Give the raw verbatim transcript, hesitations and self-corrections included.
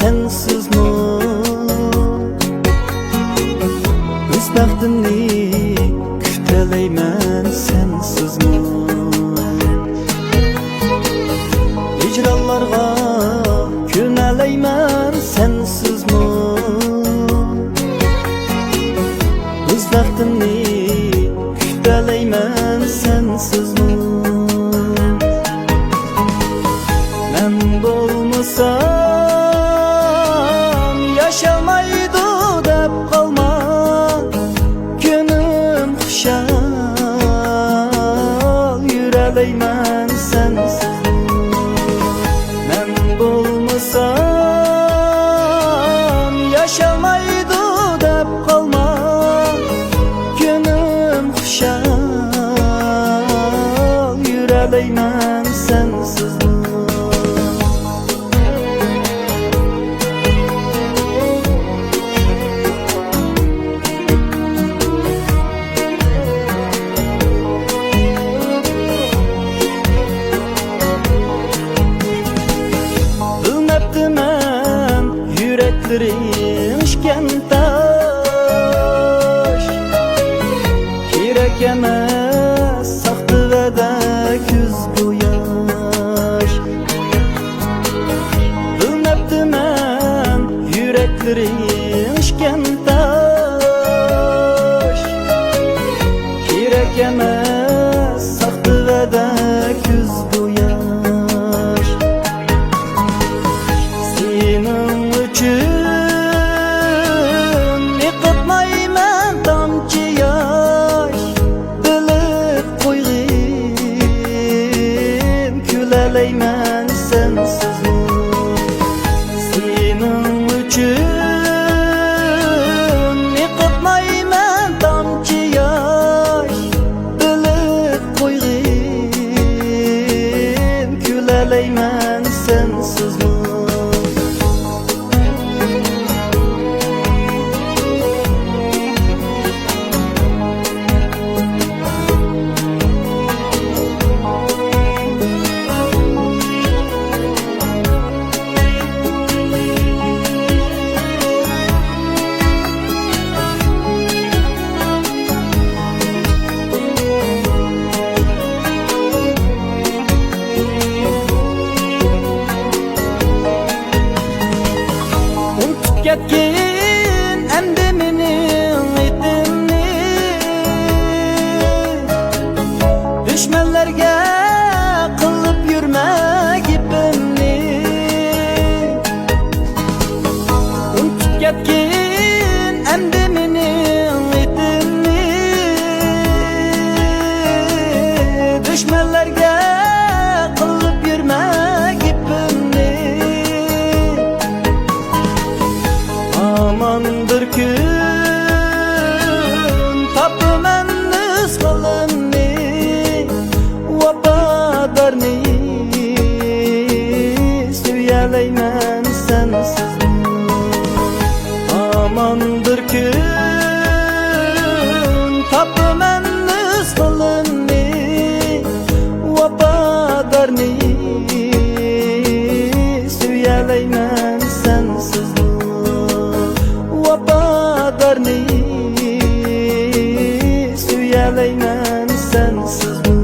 سەنسىزمۇ؟ ئۆز بەختىمنى كۈتەلەيمەن سەنسىزمۇ؟ ھىجرانلارغا كۆنەلەيمەن سەنسىزمۇ؟ ئۆز بەختىمنى كۈتەلەيمەن سەنسىزمۇ؟ مەن بولمىسام ياشالمايدۇ دەپ قالما، كۈنۈم خۇشال يۈرەلەيمەن سەنسىزمۇ؟ مەن بولمىسام ياشالمايدۇ دەپ قالما، كۈنۈم خۇشال يۈرەلەيمەن سەنسىزمۇ؟ بىلمەپتىمەن يۈرەكلىرىڭ ئىكەن تاش، كېرەك ئەمەس ساختا ۋەدە، كۈز بۇ ياش. بىلمەپتىمەن يۈرەكلىرىڭ ئىكەن تاش، كېرەك ئەمەس ساختا ۋەدە، كۈز بۇ ياش. سېنىڭ ئۈچۈن ئېقىتمايمەن تامچە ياش، بىلىپ قويغىن، كۈلەلەيمەن سەنسىزمۇ؟ سېنىڭ ئۈچۈن ئېقىتمايمەن تامچە ياش، بىلىپ قويغىن، كۈلەلەيمەن سەنسىزمۇ؟ ئۇنتۇپ كەتكىن ئەمدى مېنىڭ ئېتىمنى، دۈشمەنلەرگە قىلىپ يۈرمە گېپىمنى. ئۇنتۇپ كەتكىن ئەمدى مېنىڭ ئېتىمنى، دۈشمەنلەرگە قىلىپ يۈرمە گېپىمنى. ھامان بىر كۈن تاپىمەن مىسقىلىمنى، ۋاپادارنى سۆيەلەيمەن سەنسىزمۇ؟ ھامان بىر كۈن تاپىمەن مىسقىلىمنى، ۋاپادارنى سۆيەلەيمەن سەنسىزمۇ؟ ۋاپادارنى سۆيەلەيمەن سەنسىزمۇ؟